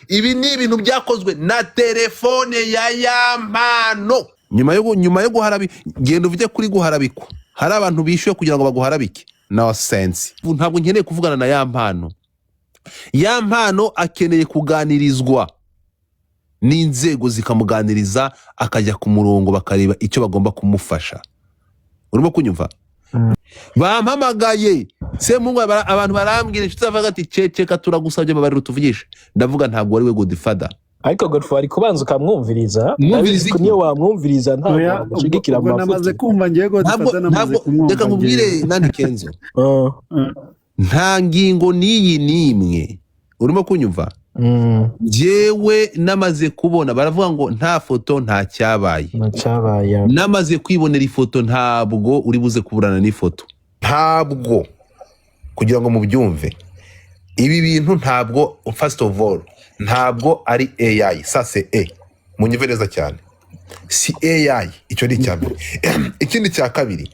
Ibi ni ibintu byakozwe na telefone ya Yampano nyuma yo guharabi. Genda uvuge kuri guharabikwa, hari abantu bishyuye kugira ngo baguharabike. No sense. Ntabwo nkeneye kuvugana na Yampano. Yampano akeneye kuganirizwa n'inzego, zikamuganiriza akajya ku murongo, bakareba icyo bagomba kumufasha. Urimo kunyumva? Bampamagaye Semungu, abantu barambwira, inshuti zavuga ati: "Ceceka, turagusabye, babarira utuvugishe." Ndavuga: "Ntabwo wari we Godfather." Ariko Godfrey, ari kubanza ukamwumviriza. Mwumviriza Ndabizi ko iki? niyo wamwumviriza ntabwo Oya, ubwo wamushyigikira mu ubwo namaze mafuti. kumva ngiye Ntabwo Godfather, namaze ntabwo kumwumva reka nkubwire. ngewe. Nani Kenzo? Ah. Nta ngingo n'iyi n'imwe. Urimo kunyumva? Njyewe namaze kubona, baravuga ngo nta foto nta cyabaye. Nacyabaye. Namaze kwibonera ifoto, ntabwo uri buze kuburana n'ifoto. Ntabwo, kugira ngo mubyumve, ibi bintu ntabwo, first of all, ntabwo ari AI. Ça c'est e munyumve neza cyane, si AI. Icyo ni icya mbere. Ikindi cya kabiri,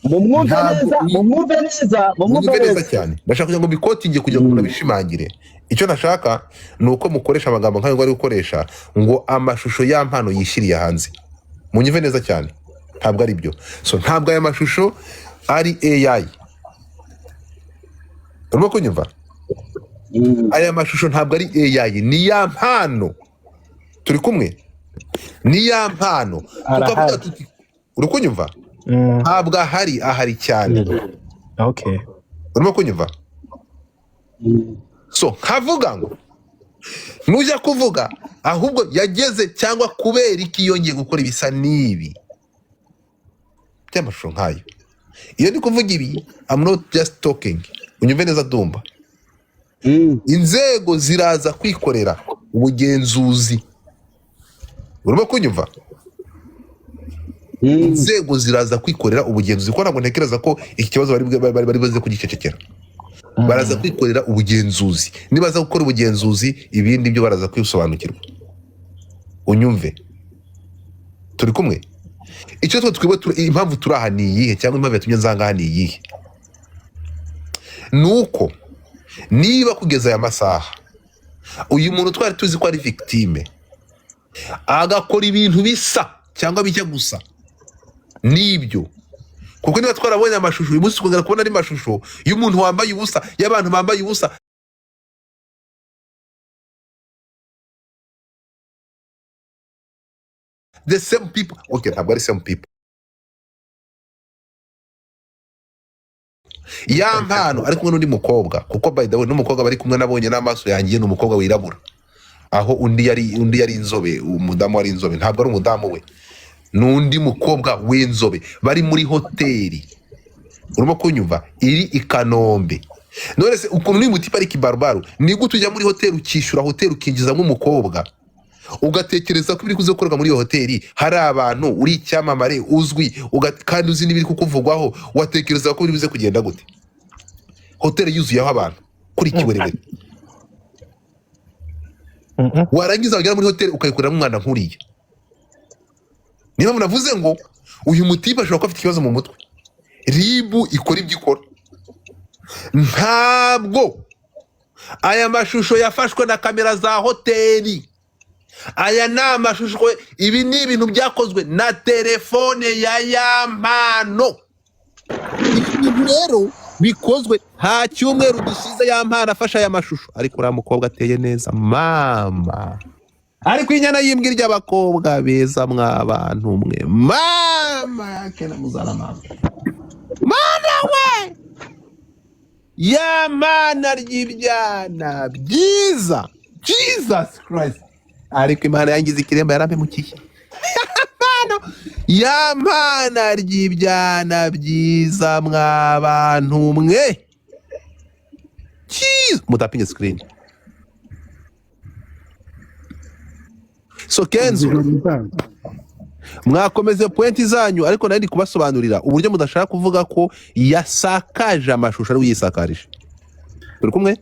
Mumwumve ntabwo neza, mumwumve neza, mumwumve munyumve neza neza. cyane. Ndashaka kugira ngo mbikotinge, kugira ngo umuntu abishimangire. Icyo nashaka ni uko mukoresha amagambo nk'ayo ari gukoresha ngo amashusho Yampano yishyiriye hanze. Munyumve neza cyane, ntabwo ari byo. So ntabwo aya mashusho ari AI. Urimo kunyumva? Aya mashusho ntabwo ari AI, ni Yampano. Turi kumwe? Ni Yampano. Tukavuga Arahari. tuti, uri kunyumva? Mm. Ntabwo ahari, ahari cyane. Urimo kunyumva? So nkavuga ngo nujya kuvuga ahubwo yageze, cyangwa kubera iki yongeye gukora ibisa n'ibi by'amashusho nk'ayo? Iyo ndi kuvuga ibi, I'm not just talking. Unyumve neza, Dumba. Inzego ziraza kwikorera ubugenzuzi. Urimo kunyumva? Inzego ziraza kwikorera ubugenzuzi, kuko ntabwo ntekereza ko iki kibazo bari buze kugicecekera. Baraza kwikorera ubugenzuzi. Nibaza gukora ubugenzuzi, ibindi byo baraza kwisobanukirwa. Unyumve, turi kumwe? Icyo twe twebwe impamvu turi aha ni iyihe, cyangwa impamvu yatumye nzangaha ni iyihe? Ni uko niba kugeza aya masaha uyu muntu twari tuzi ko ari victime, agakora ibintu bisa cyangwa bijya gusa n'ibyo, kuko niba twarabonye amashusho, uyu munsi tukongera kubona andi mashusho y'umuntu wambaye ubusa, y'abantu bambaye ubusa, the same people. Okay, ntabwo ari same people. Yampano ari kumwe n'undi mukobwa, kuko by the way n'umukobwa bari kumwe nabonye n'amaso yanjye ni umukobwa wirabura, aho undi yari inzobe. Umudamu wari inzobe, ntabwo ari umudamu we, n'undi mukobwa w'inzobe bari muri hoteli. Urimo kunyumva? Iri i Kanombe. None se ukuntu n'uyu mutipe ari kibarubaru, ni gute ujya muri hoteli, ukishyura hoteli, ukinjizamo umukobwa, ugatekereza ko ibiri kuza gukorerwa muri iyo hoteli hari abantu, uri icyamamare uzwi, kandi uzi n'ibiri kukuvugwaho, watekereza ko biri buze kugenda gute? Hoteli yuzuyeho abantu kuri kiwerewere, warangiza wagera muri hoteli ukayikoreramo umwanda nk'uriya. Niyo mpamvu navuze ngo uyu mutipe ashobora kuba afite ikibazo mu mutwe. RIB ikora ibyo ikora. Ntabwo aya mashusho yafashwe na kamera za hoteli. Aya ni amashusho, ibi ni ibintu byakozwe na telefone ya Yampano. Ibi bintu rero bikozwe nta cyumweru gishize Yampano afashe aya mashusho. Ariko uriya mukobwa ateye neza mama, ariko inyana y'imbwa irya abakobwa beza. Mwa bantu mwe, mama yake na muzana, mama, mana we, Yampano ry'ibyana byiza. Jesus Christ! Ariko Imana yangize ikiremba, yarampemukiye. Yampano ry'ibyana byiza, mwa bantu mwe. Cyiza, mutapinge screen. So Kenzo, mwakomeze points zanyu, ariko nari ndi kubasobanurira uburyo mudashaka kuvuga ko yasakaje amashusho ari we uyisakarije. Turi kumwe?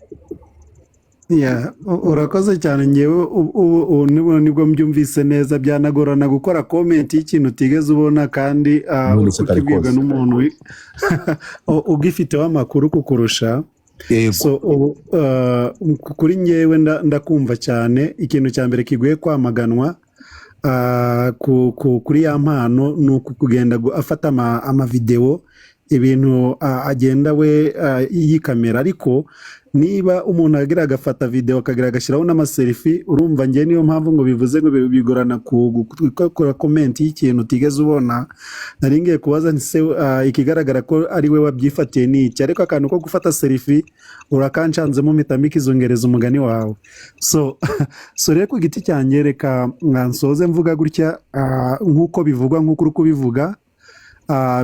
Yeah, urakoze cyane. Ngewe ubu nibwo mbyumvise neza. Byanagorana gukora comment y'ikintu utigeze ubona, kandi None uri se kari kukibwirwa kose n'umuntu ugifiteho amakuru kukurusha. Yego. So ubu kuri ngewe ndakumva cyane. Ikintu cya mbere kiguye kwamaganwa kuri ya mpano ni uku kugenda afata amavidewo, ibintu agenda we yikamera. Ariko niba umuntu agira agafata videwo, akagira agashyiraho n'amaselfie, urumva ngewe niyo mpamvu ngo bivuze ngo bigorana gukora comment y'ikintu utigeze ubona. Nari ngiye kubaza nti se ikigaragara ko ari we wabyifatiye ni iki? Ariko akantu ko gufata selfie urakancanzemo, mpita mikizungereza umugani wawe. So rero ku giti cyanjye, reka nsoze mvuga gutya, nk'uko bivugwa, nk'uko uri kubivuga,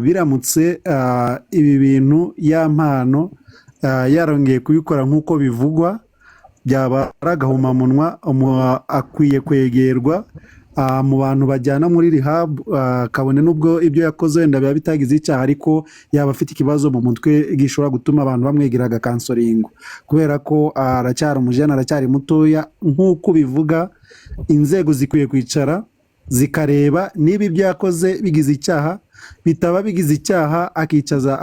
biramutse ibi bintu ya mpano yarongeye kubikora nk'uko bivugwa, byaba ari agahomamunwa. Akwiye kwegerwa mu bantu bajyana muri rehab, kabone n'ubwo ibyo yakoze wenda biba bitagize icyaha, ariko yaba afite ikibazo mu mutwe gishobora gutuma abantu bamwegera agacounselingo, kubera ko aracyari umujene, aracyari mutoya nk'uko bivuga. Inzego zikwiye kwicara zikareba niba ibyo yakoze bigize icyaha. Bitaba bigize icyaha, akicaza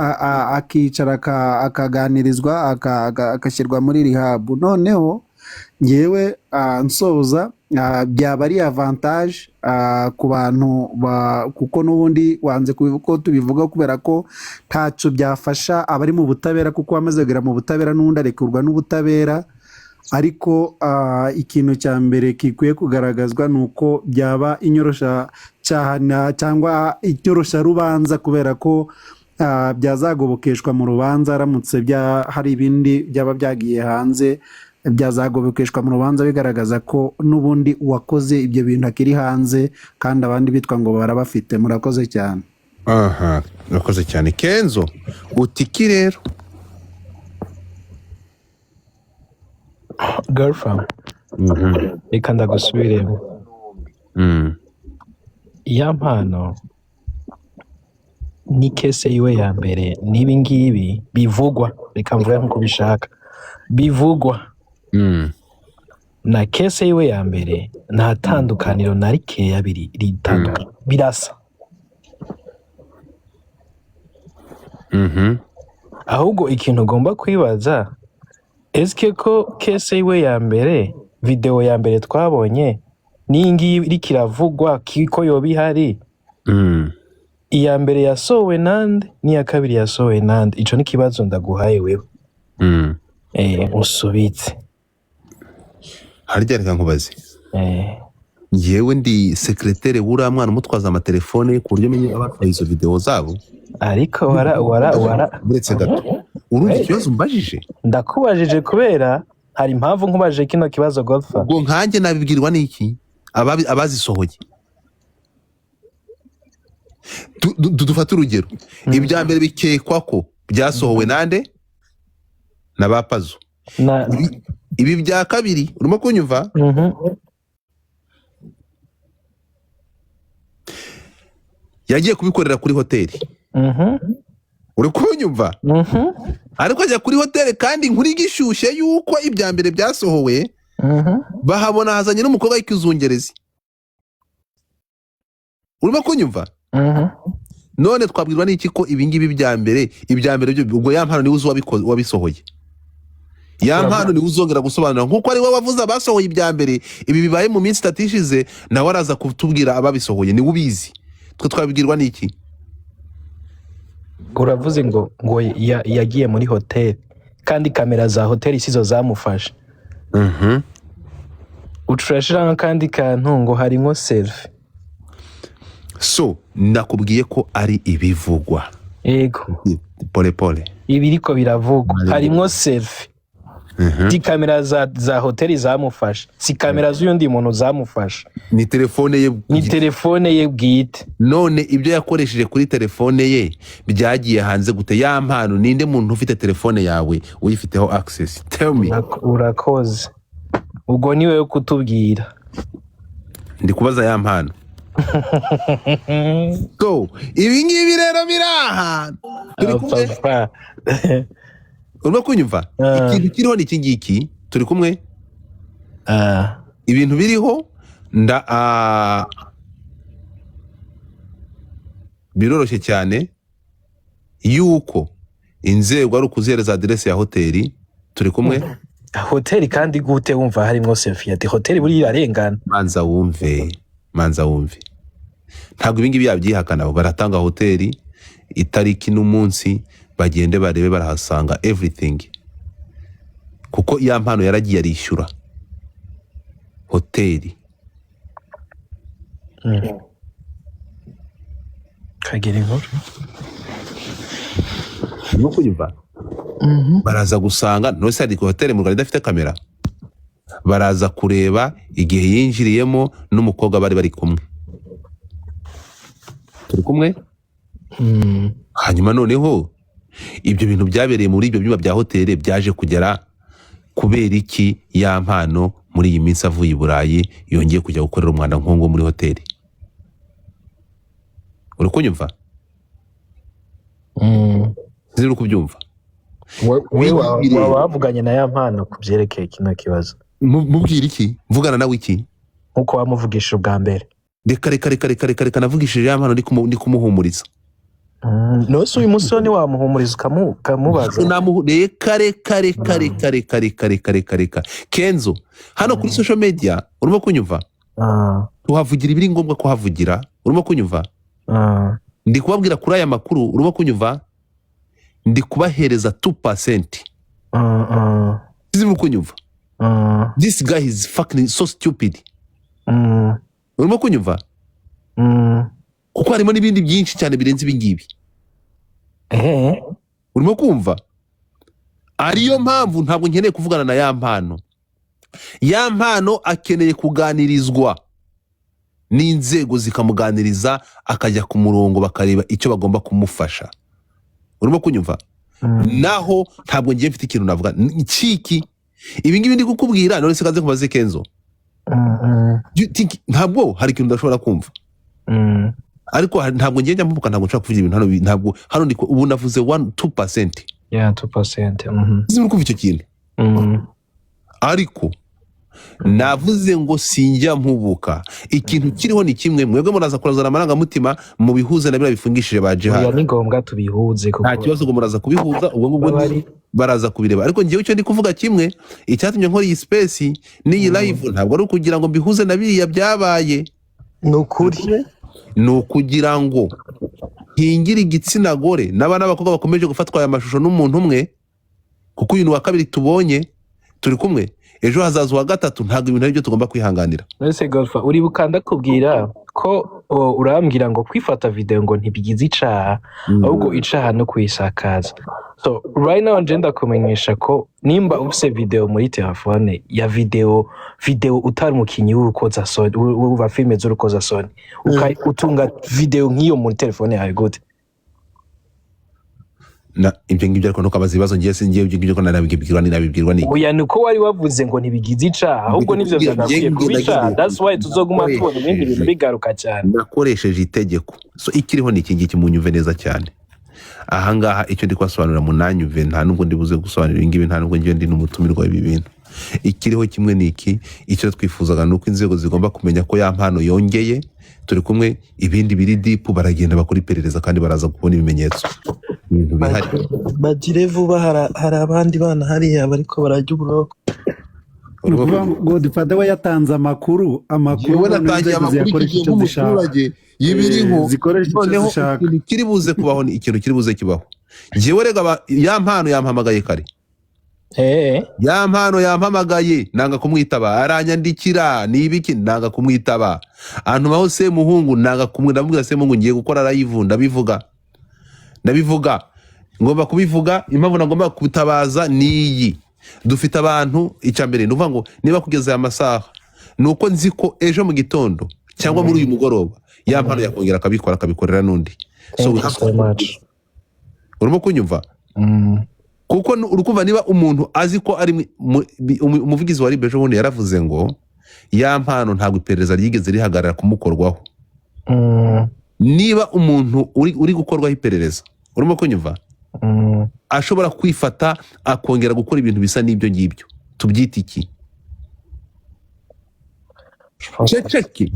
akicara akaganirizwa, agashyirwa muri rehab. Noneho ngewe nsoza, byaba ari avantage ku bantu kuko n'ubundi wanze ko tubivuga, kubera ko ntacyo byafasha abari mu butabera, kuko wamaze kugera mu butabera n'ubundi arekurwa n'ubutabera. Ariko ikintu cya mbere gikwiye kugaragazwa ni uko byaba inyoroshyacyaha cyangwa inyorosharubanza, kubera ko byazagobokeshwa mu rubanza aramutse hari ibindi byaba byagiye hanze, byazagobokeshwa mu rubanza bigaragaza ko n'ubundi uwakoze ibyo bintu akiri hanze kandi abandi bitwa ngo barabafite. Murakoze cyane. Aha, urakoze cyane. Kenzo, utiki rero. Girlfriend, reka ndagusubiremo. Ya mpano ni case yiwe ya mbere n'ibi ngibi bivugwa, reka mvuge nk'uko bishaka bivugwa, na case yiwe ya mbere nta tandukaniro na rikeya biri ritandukanye, birasa. Ahubwo ikintu ugomba kwibaza, eske ko case yiwe ya mbere, video ya mbere twabonye n'iyi ngiyi iriko iravugwa ko yoba ihari, iya mbere yasohowe nande n'iya kabiri yasohowe nande? Ico ni ikibazo ndaguhaye wewe. Usubitse. Harya reka nkubaze. Njyewe ndi secrétaire w'uriya mwana umutwaza amatelefone ku buryo menye abatwaye izo video zabo. Ariko wara wara wara Uretse gato, urumva ikibazo umbajije? Ndakubajije kubera hari impamvu nkubajije kino kibazo, Godfa. Ubwo nkanjye nabibwirwa n'iki abazisohoye? Dufate urugero, ibya mbere bikekwa ko byasohowe nande? Na ba Pazo. Na Ibi bya kabiri, urimo kunyumva? Mhm. Yagiye kubikorera kuri hoteli. Uri kunyumva? Mhm. Ariko ajya kuri hoteli kandi inkuru igishyushye yuko ibya mbere byasohowe, bahabona hazanye n'umukobwa w'ikizungerezi. Urimo kunyumva? Mhm. None twabwirwa n'iki ko ibi ngibi bya mbere, ibya mbere byo, ubwo ya mpano niwe uzi wabisohoye? Ya mpano niwe uzongera gusobanura, nk'uko ari we wavuze abasohoye ibya mbere. Ibi bibaye mu minsi 3 ishize, nawe araza kutubwira ababisohoye, niwe ubizi. Twe twabibwirwa n'iki? Uravuze ngo yagiye muri hoteli kandi kamera za hoteli sizo zamufashe. Uca urashiraho akandi kantu ngo harimwo selfie. So nakubwiye ko ari ibivugwa. Yego. Pole pole. Ibiriko biravugwa harimwo selfie, si kamera za hoteli zamufashe, si kamera z'uyundi muntu zamufashe. Ni telefone ye. Ni telefone ye bwite. None ibyo yakoresheje kuri telefone ye byagiye hanze gute? Ya mpano, ninde muntu ufite telefone yawe uyifiteho access? Tell me. Urakoze, ubwo ni wewe kutubwira. Ndi kubaza ya mpano. So ibi ngibi rero biri aha, turi kumwe? Papa. Urimo kunyumva? Ikintu kiriho ni iki ngiki, turi kumwe? Ibintu biriho nda biroroshye cyane yuko inzego ari ukuzihereza aderese ya hoteli. Turi kumwe? Hoteli kandi gute wumva harimwo selfie? Ati hoteli buriya irarengana. Manza wumve, manza wumve. Ntabwo ibingibi yabyihakana. Baratanga hoteli, itariki n'umunsi, bagende barebe, barahasanga everything, kuko ya mpano yaragiye arishyura hoteli. Kagira inkuru. No kunyumva, baraza gusanga nose hari hoteli mu Rwanda idafite kamera? Baraza kureba igihe yinjiriyemo n'umukobwa bari bari kumwe. Turi kumwe? Hanyuma noneho ibyo bintu byabereye muri ibyo byumba bya hoteli byaje kugera kubera iki? Ya mpano muri iyi minsi avuye i Burayi yongeye kujya gukorera umwanda nk'uwo muri hoteli. Uri kunyumva? Sinzi uri kubyumva. We Wigire. waba wavuganye na ya mpano ku byerekeye kino kibazo? Mubwira iki? Mvugana nawe iki? Nkuko wamuvugisha ubwa mbere. Reka, reka, reka, reka, reka, reka. Navugishije ya mpano ndi kumuhumuriza. Nose uyu munsi wo ntiwamuhumuriza, ukamubaza? Reka, reka, reka, reka, reka, reka, reka, reka, reka, Kenzo. Hano kuri social media, urimo kunyumva? Ah. Tuhavugira ibiri ngombwa kuhavugira. Urimo kunyumva? Ah. Ndi kubabwira kuri aya makuru, urimo kunyumva, ndi kubahereza 2%. Sinzi kunyumva. This guy is fucking so stupid. Urimo kunyumva? Kuko harimo n'ibindi byinshi cyane birenze ibi ngibi. Urimo kumva? Ariyo mpamvu ntabwo nkeneye kuvugana na ya mpano. Ya mpano akeneye kuganirizwa n'inzego, zikamuganiriza, akajya ku murongo, bakareba icyo bagomba kumufasha. Urimo kunyumva? Naho ntabwo ngiye mfite ikintu navuga. Ciki ibi ngibi ndi kukubwira. None se kaze nkubaze, Kenzo. Do you think ntabwo hari ikintu udashobora kumva? Ariko ntabwo ngiye njya mvuga, ntabwo nshaka kuvuga ibintu hano. Ntabwo hano ndi ubu navuze 1 2%. Yeah, 2%. Sinzi uri kumva icyo kintu. Ariko navuze ngo sinjya mpubuka. Ikintu kiriho ni kimwe: mwebwe muraza kurazana amarangamutima mubihuze na biriya bifungishije ba Oya, Jihad. Ni ngombwa tubihuze kuko Nta kibazo ngo muraza kubihuza ubwo ngubwo. Baba ari Baraza kubireba, ariko ngewe icyo ndi kuvuga kimwe, icyatumye nkora iyi space n'iyi live, ntabwo ari ukugira ngo mbihuze na biriya byabaye. Ni ukuri. Ni ukugira ngo nkingire igitsina gore n'abana b'abakobwa bakomeje gufatwa aya mashusho n'umuntu umwe, kuko uyu ni uwa kabiri tubonye. Turi kumwe? Ejo hazaza uwa gatatu. Ntabwo ibintu ari byo tugomba kwihanganira. None Golfa, uribuka ndakubwira ko urambwira ngo kwifata video ngo ntibigize icaha, ahubwo icaha no kuyisakaza. So right now nje ndakumenyesha ko nimba ufise video muri telefone ya video utari umukinyi w'urukozasoni, w'uva filime z'urukozasoni, utunga video nk'iyo muri telefone yawe gute? Na ibyo ngibyo, ariko ntukabaza ibibazo. Ngiye singiye ibyo ngibyo ko nabibwirwa ni Oya, ni uko wari wavuze ngo ntibigize icaha, ahubwo nivyo vyagakwiye kuba icaha. That's why tuzoguma tubona ibindi bintu bigaruka cyane. Nakoresheje itegeko. So ikiriho ni iki ngiki, munyumve neza cyane ahangaha. Icyo ndi kubasobanurira munanyumve, nta nubwo ndi buze gusobanura ibi ngibi, nta nubwo ngiye ndi n'umutumirwa w'ibi bintu. Ikiriho kimwe ni iki: icyo twifuzaga ni uko inzego zigomba kumenya ko ya mpano yongeye. Turi kumwe? Ibindi biri deep, baragenda bakora iperereza kandi baraza kubona ibimenyetso, ibintu bihari. Bagire vuba, hari abandi bana hariya bariko barajya uburoko. Ni ukuvuga ngo Godfather we yatanze amakuru, Yewe, noneho natangiye inzego amakuru ziyakoresha icyo gihe icyo zishaka. nk'umuturage y'ibiriho. Zikoresha icyo Noneho zishaka. ikintu kiri buze kubaho ni ikintu kiri buze kibaho. Njyewe rega ya mpano yampamagaye kare. Ya mpano yampamagaye, nanga kumwitaba. Aranyandikira ni ibiki, nanga kumwitaba. Antumaho Semuhungu, nanga kumwe. Ndamubwira: "Semuhungu, ngiye gukora live." Ndabivuga, ndabivuga, ngomba kubivuga. Impamvu nagomba kubitabaza ni iyi: dufite abantu. Icya mbere ni ukuvuga ngo niba kugeza aya masaha, ni uko nzi ko ejo mu gitondo cyangwa muri uyu mugoroba ya mpano yakongera akabikora, akabikorera n'undi. So Thank we you have so to- much. Urimo kunyumva? Kuko urukumva niba umuntu azi ko ari umuvugizi wa RIB ejo bundi yaravuze ngo ya mpano ntabwo iperereza ryigeze rihagarara kumukorwaho. Niba umuntu uri gukorwaho iperereza, urimo kunyumva, ashobora kwifata akongera gukora ibintu bisa n'ibyo ngibyo, tubyita iki? Ceceke.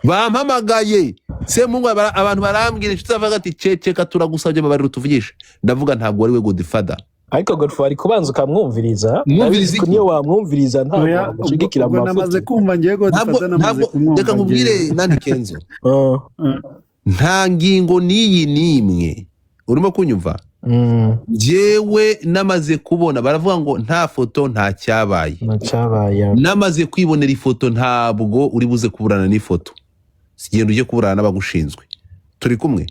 Bampamagaye Semungu, abantu barambwira, inshuti zavuga ati: "Ceceka, turagusabye, babarira utuvugishe." Ndavuga ntabwo wari we Godfather. Ariko Godfrey ari kubanza ukamwumviriza. Mwumviriza Ndabizi ko iki? niyo wamwumviriza ntabwo Oya, ubwo wamushigikira ubwo mu namaze mafuti. kumva ngewe Ntabwo Godfather namaze ntabwo kumwumva reka nkubwire ngewe. nani Kenzo, Ah. nta ngingo n'iyi n'imwe urimo kunyumva. Njyewe namaze kubona baravuga ngo nta foto nta cyabaye. Nacyabaye. Namaze kwibonera ifoto, ntabwo uri buze kuburana n'ifoto, sigenda ujye kuburana n'abagushinzwe, turi kumwe.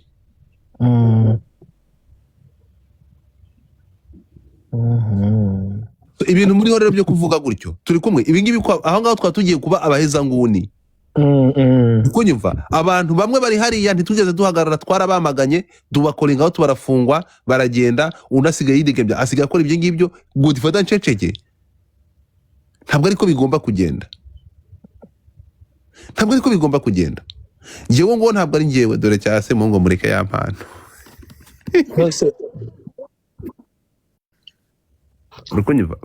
So, ibintu muriho rero byo kuvuga gutyo, turi kumwe, ibi ngibi aho ngaho twaba tugiye kuba abahezanguni. Kunyumva, abantu bamwe bari hariya ntitwigeze duhagarara, twarabamaganye, tubakora ingaho, tubarafungwa, baragenda, undi asigaye yidegemvya, asigaye akora ibyo ngibyo. Godfather nceceke, ntabwo ariko bigomba kugenda, ntabwo ariko bigomba kugenda. Njyewe ngo ntabwo ari njyewe, dore cya se ngo mureke ya mpano. Nonese Uri kunyumva?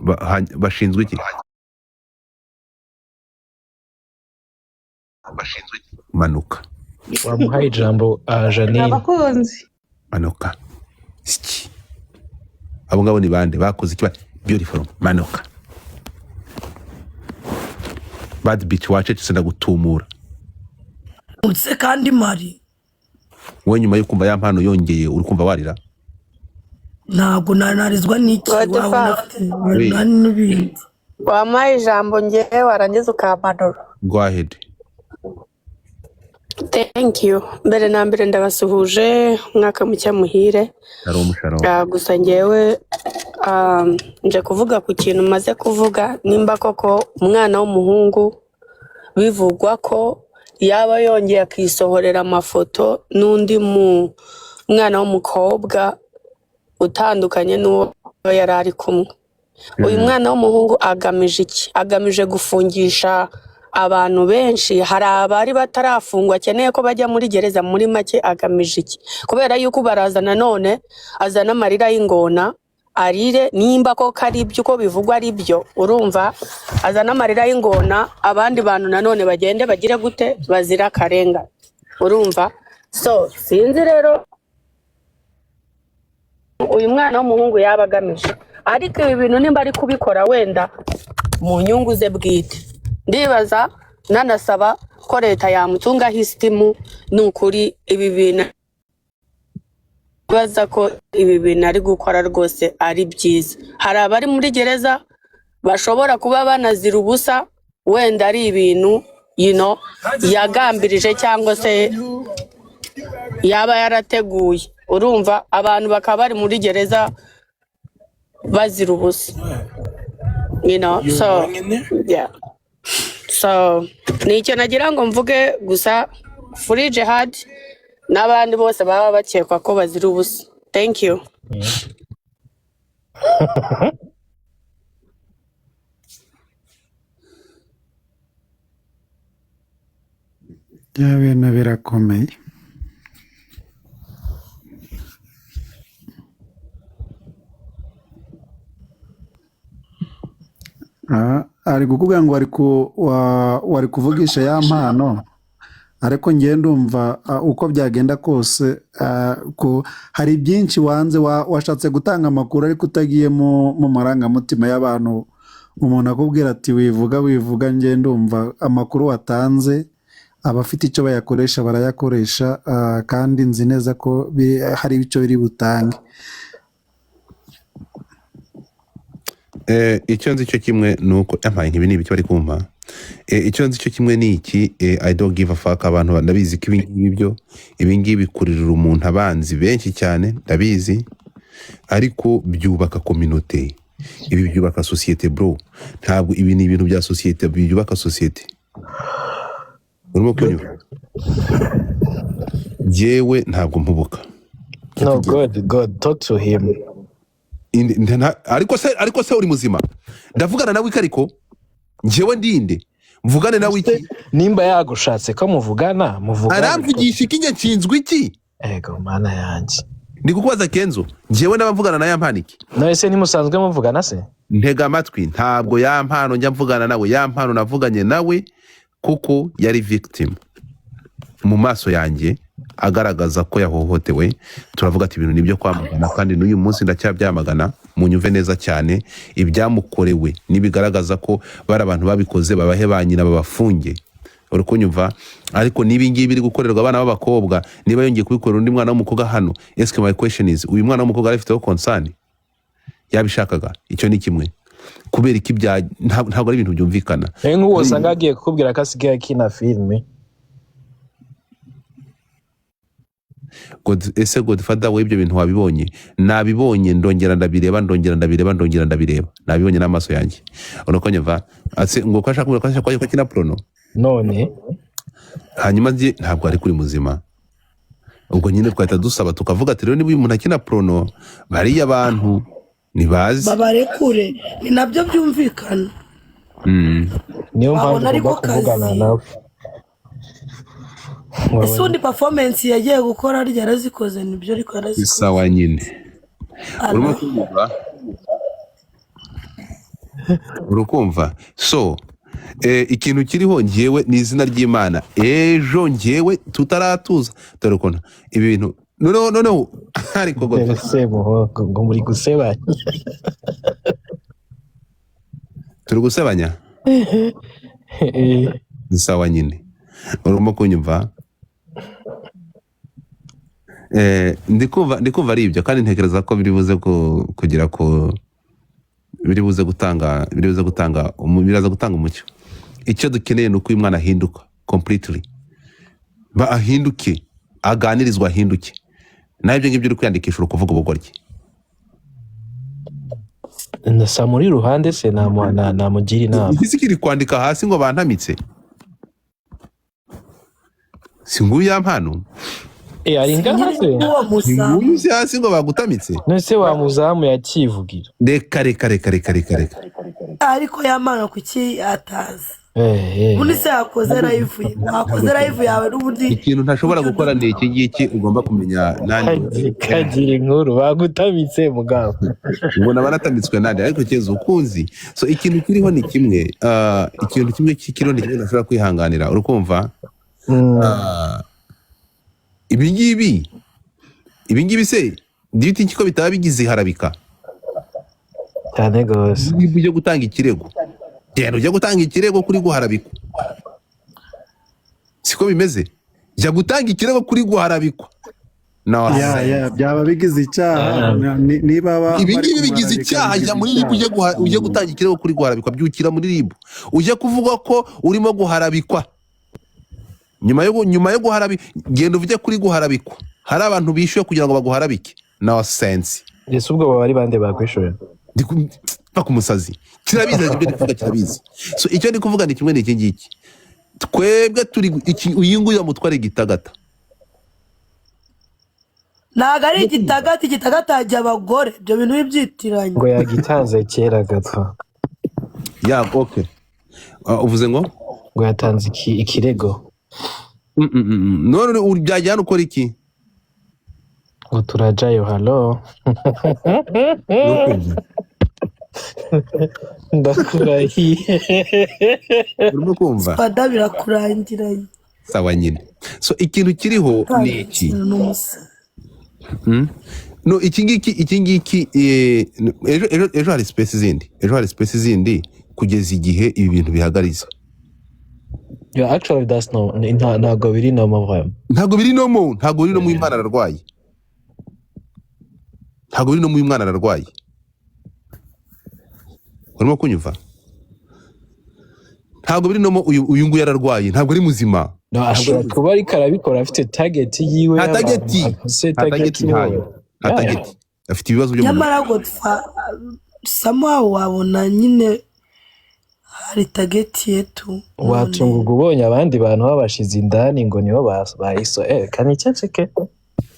Bashinzwe iki? Manuka. Wamuhaye ijambo, Janine. Abakunzi. Manuka iki? Abo ngabo ni bande bakoze iki? Beautiful, manuka. Bad bitch, wacecetse ndagutumura. Utse kandi mari. Wowe nyuma yo kumva ya mpano yongeye, uri kumva warira? Ntabwo nanarizwa n'iki wabona Godfather. afite We. n'ibindi. Wampaye ijambo ngewe warangiza ukampanura. Go ahead. Thank you. Mbere na mbere ndabasuhuje, umwaka mushya muhire. Shalom, shalom. Gusa ngewe nje kuvuga ku kintu maze kuvuga, nimba koko umwana w'umuhungu bivugwa ko yaba yongeye akisohorera amafoto n'undi mwana w'umukobwa utandukanye n'uwo yari ari kumwe. Uyu mwana w'umuhungu agamije iki? Agamije gufungisha abantu benshi. Hari abari batarafungwa akeneye ko bajya muri gereza. Muri make agamije iki? Kubera yuko baraza nanone azana amarira y'ingona arire, nimba koko ari ibyo uko bivugwa ari byo, urumva azana amarira y'ingona, abandi bantu nanone bagende bagire gute, bazira akarengane, urumva? So sinzi rero uyu mwana w'umuhungu yaba agamije, ariko ibi bintu nimba ari kubikora wenda mu nyungu ze bwite, ndibaza nanasaba ko leta yamutungaho isitimu. Ni ukuri ibi bintu baza ko ibi bintu ari gukora rwose ari byiza. Hari abari muri gereza bashobora kuba banazira ubusa, wenda ari ibintu yagambirije cyangwa se yaba yarateguye, urumva abantu bakaba bari muri gereza bazira ubusa, so yeah. So ni icyo nagira ngo mvuge gusa. Free Jihad n'abandi bose baba bakekwa ko bazira ubusa. Thank you. Bya bintu birakomeye. Ari kukubwira ngo wari kuvugisha ya mpano, ariko ngewe ndumva uko byagenda kose, hari byinshi wanze, washatse gutanga amakuru ariko utagiye mu marangamutima y'abantu. Umuntu akubwira ati wivuga wivuga, ngewe ndumva amakuru watanze abafite icyo bayakoresha barayakoresha, kandi nzi neza ko hari icyo biri butange. Icyo nzi cyo kimwe ni uko yampaye nk'ibi ni ibiki bari kumpa. Icyo nzi cyo kimwe ni iki, I don't give a fuck. Abantu ndabizi ko ibi ngibi byo, ibi ngibi bikururira umuntu abanzi benshi cyane, ndabizi, ariko byubaka communauté, ibi byubaka sosiyete bro. Ntabwo ibi ni ibintu bya sosiyete, byubaka sosiyete. Urimo kunyumva? Njyewe ntabwo mpubuka. No, God, God, talk to him. Ariko se uri muzima? Ndavugana nawe iki? Ariko njyewe ndinde mvugane nawe iki? Nimba yagushatse ko muvugana, muvugane. Aramvugisha iki? Njye nshinzwe iki? Ego mana yanjye. Ndi kukubaza Kenzo, njyewe ndaba mvugana na ya mpano iki? None se ntimusanzwe muvugana se? Ntega amatwi, ntabwo ya mpano njya mvugana nawe. Ya mpano navuganye nawe kuko yari victim mu maso yanjye, agaragaza ko yahohotewe, turavuga ati ibintu nibyo kwamagana, kandi n'uyu munsi ndacyabyamagana. Munyumve neza cyane, ibyamukorewe nibigaragaza ko bari abantu babikoze, babahe ba nyina babafunge. Uri kunyumva? Ariko niba ngibi biri gukorerwa abana b'abakobwa, niba yongeye kubikorera undi mwana w'umukobwa hano, eske, my question is, uyu mwana w'umukobwa arifiteho concern? Yabishakaga? Icyo ni kimwe. Kubera iki bya ntabwo ari ibintu byumvikana. Rero nk'uwo usanga agiye kukubwira ko asigaye akina filime. Ese Godfather, we, ibyo bintu wabibonye? Nabibonye, ndongera ndabireba, ndongera ndabireba, ndongera ndabireba, nabibonye n'amaso yanjye. Urako nyumva? Ase ngo ko ashaka ko ashaka ko akina porno? None Hanyuma njye ntabwo ari kuri muzima. Ubwo nyine twahita dusaba tukavuga ati: rero niba uyu muntu akina porno, bariya bantu ntibazi. Babarekure, ni nabyo byumvikana. Niyo mpamvu Wabona ariko ugomba kuvugana kazi. nawe. Ese ubundi performance yagiye gukora arya yarazikoze? Nibyo, ariko yarazikoze. Sawa nyine, urimo Ala. kumva? Urukumva? So ikintu kiriho, ngewe ni izina ry'Imana, ejo ngewe tutaratuza, dore ukuntu ibi bintu noneho ariko Dore Godfather, semuhungu ngo muri gusebanya. Turi gusebanya. Ni sawa nyine, urimo kunyumva? Ndikumva ari ibyo, kandi ntekereza ko biri buze kugira ku biri buze gutanga biraza gutanga umucyo. Icyo dukeneye ni uko uyu mwana ahinduka completely, ba ahinduke, aganirizwa, ahinduke. Naho ibyo ngibyo uri kwiyandikisha, uri kuvuga ubugoryi. Ndasa muri ruhande se namugira inama. Isi kiri kwandika hasi ngo bantamitse, si nguyu ya mpano? Eh, ari ngaha se? Uwo Si musamu. nguyu si hasi ngo bagutamitse? None se wa muzamu yakivugira? Reka, reka, reka, reka, reka, reka. Ariko yamana kuki atazi? Eh, eh. Ubundi se yakoze live, wakoze live yawe n'ubundi. Ikintu ntashobora gukora ni iki ngiki, ugomba kumenya nani. Kagira inkuru, bagutamitse mugabo. Ubona banatamitswe nande? Ariko keza ukunzi. So ikintu kiriho ni kimwe, ikintu kimwe kiriho ni kimwe ntashobora kwihanganira, urikumva? Ibi ngibi se do you think ko bitaba bigize iharabika? Cyane gose. Niba ujya gutanga ikirego, genda ujya gutanga ikirego kuri guharabikwa, siko bimeze? Jya gutanga ikirego kuri guharabikwa. No. Ya, byaba bigize icyaha niba Ibi bari ngibi bigize kumuharabika, icyaha. bigize Jya muri RIB icyaha. ujye gutanga ikirego kuri guharabikwa. Byukira muri RIB, ujye kuvuga ko urimo guharabikwa. Nyuma yo guharabi, genda uvuge kuri guharabikwa, hari abantu bishyuye kugira ngo baguharabike. No sense. Ese ubwo baba ari bande bakwishuye? Va ku musazi, kirabizi ibyo ndi kuvuga, kirabizi. So icyo ndi kuvuga ni kimwe, ni iki ngiki: twebwe turi iki, uyu nguyu bamutwara igitagata. Ntabwo ari igitagata, igitagata hajya abagore, ibyo bintu bibyitiranye. Ngo yagitanze kera gatwa. Ya, okay. Uvuze ngo? Ngo yatanze ikirego. None byajya hano ukora iki? Ngo turajayo, halo. Nukumva. Ndakurahiye. Urimo kumva? Fada, birakurangiranye. Sawa nyine. So ikintu kiriho ni iki. Ni umusazi. No, iki ngiki, ejo hari space zindi, ejo hari space zindi kugeza igihe ibi bintu bihagariza. Yeah, actually that's no, ntabwo biri normal vraiment. Ntabwo biri normal, ntabwo biri no mu mwana ararwaye, ntabwo biri no mu mwana ararwaye. Urimo kunyumva? Ntabwo biri normal. Uyu nguyu ararwaye, ntabwo ari muzima. No, Ntabwo ari ashobora muzima. kuba ariko arabikora afite target yiwe Nta y'abantu target. afise. Nta Target target, ntayo. yiwe. Nta Yeah. target afite, ibibazo byo mu mutwe. Nyamara godfa somehow wabona nyine hari target yetu none. Watunguka ubonye abandi bantu babashize indani ngo nibo bahiso, kaniceceke.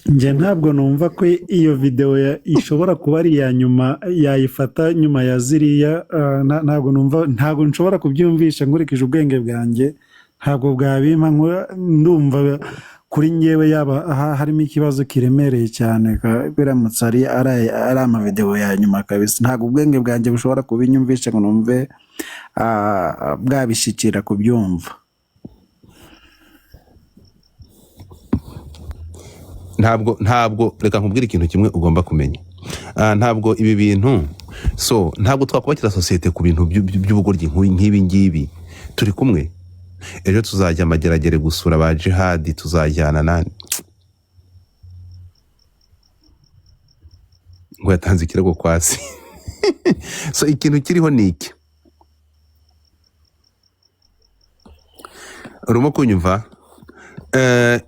Njye ntabwo numva ko iyo videwo ishobora kuba ari iya nyuma yayifata nyuma ya ziriya. Ntabwo numva, ntabwo nshobora kubyumvisha nkurikije ubwenge bwanjye, ntabwo bwabimpa. Ndumva kuri njyewe yaba harimo ikibazo kiremereye cyane biramutse ari amavidewo ya nyuma kabisa. Ntabwo ubwenge bwanjye bushobora kubinyumvisha ngo numve bwabishyikira kubyumva. Ntabwo, reka nkubwire ikintu kimwe ugomba kumenya. Ntabwo ibi bintu, so ntabwo twakubakira sosiyete ku bintu by'ubugoryi nk'ibi ngibi. Turi kumwe ejo tuzajya Mageragere gusura ba Jihadi, tuzajyana nani ngo yatanze ikirego kwa se. So ikintu kiriho ni iki, urimo kunyumva?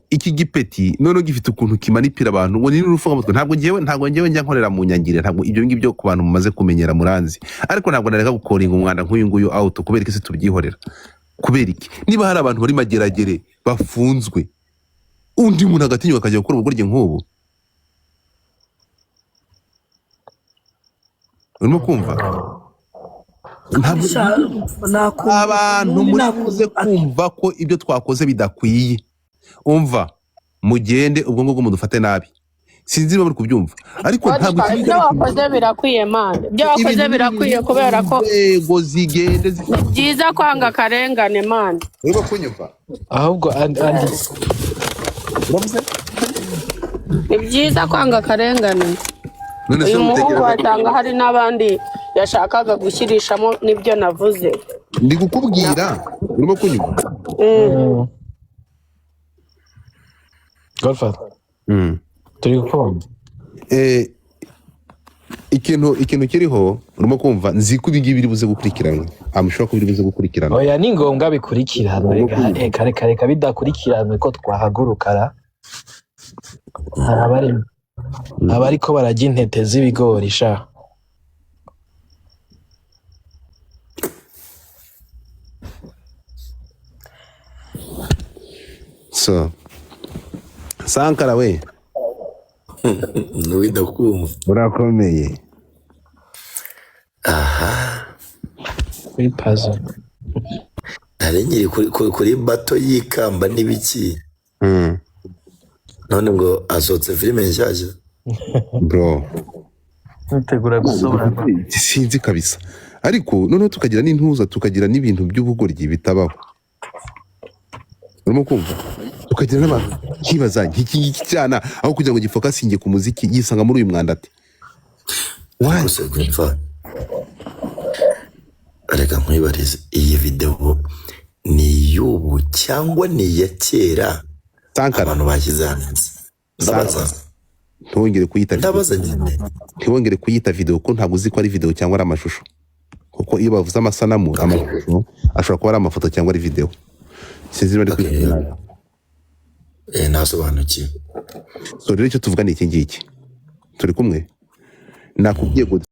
Iki gipeti noneho gifite ukuntu kimanipira abantu ngo ni n'urufungamutwe. Ntabwo ngewe njya nkorera mu nyangire, ntabwo ibyo ngibyo ku bantu mumaze kumenyera muranzi, ariko ntabwo nareka gukoringa umwanda nk'uyu nguyu out. Kubera iki se tubyihorera? Kubera iki? Niba hari abantu bari Mageragere bafunzwe, undi muntu agatinyuka akajya gukora ubugoryi nk'ubu, urimo kumva? Ntabwo Sha, nakumva abantu ubundi muri nakumva buze kumva ko ibyo twakoze bidakwiye. Umva, mugende ubwo ngubwo mudufate nabi, sinzi niba muri kubyumva, ariko ntabwo Godfather, iki ibyo ngiki ari ikintu. wakoze birakwiye man, ibyo wakoze Ibintu birakwiye kubera ko inzego zigende ni byiza kwanga akarengane man. Urimo kunyumva? Ahubwo andi Uravuze? Ni byiza kwanga akarengane. None se Uyu muhungu utekereza ko wasanga hari n'abandi yashakaga gushyirishamo n'ibyo navuze. Ndi kukubwira, urimo kunyumva? Godfather, turi kumva. Ikintu kiriho, urimo kumva, nzi ko ibi ngibi biri buze gukurikiranwa, amushobora ko biri buze gukurikiranwa. Oya, ni ngombwa bikurikiranwe. Urimo Reka kunyumva? reka reka reka bidakurikiranwe ko twahaguruka ra. Hari abari abariko bararya intete z'ibigori sha. So Sankara we, Ntiwidakumva. Urakomeye. Aha. Kuri puzzle. Nari nkiri kuri bato y'ikamba n'ibiki. None ngo asohotse filime nshyashya. Bro, Nitegura gusobanura. Sinzi kabisa, ariko noneho tukagira n'intuza, tukagira n'ibintu by'ubugoryi bitabaho, urimo kumva? Tukagira n'abantu nkibaza nk'iki ngiki cyana, aho kugira ngo gifokasinge ku muziki yisanga muri uyu mwanda ati why? Ariko se Godfather, reka nkwibarize, iyi videwo ni iy'ubu cyangwa ni iya kera? Sankara, abantu bashyize hanze. Ndabaza. Sankara, ntiwongere kuyita video. Ndabaza nyine. Ntiwongere kuyita video kuko ntabwo uzi ko ari video cyangwa ari amashusho, kuko iyo bavuze amasanamu, amashusho ashobora kuba ari amafoto cyangwa ari video. Sinzi niba ndi Okay. kwivuga. Nasobanukiwe. So rero icyo tuvuga ni iki ngiki, turi kumwe, nakubwiye ngo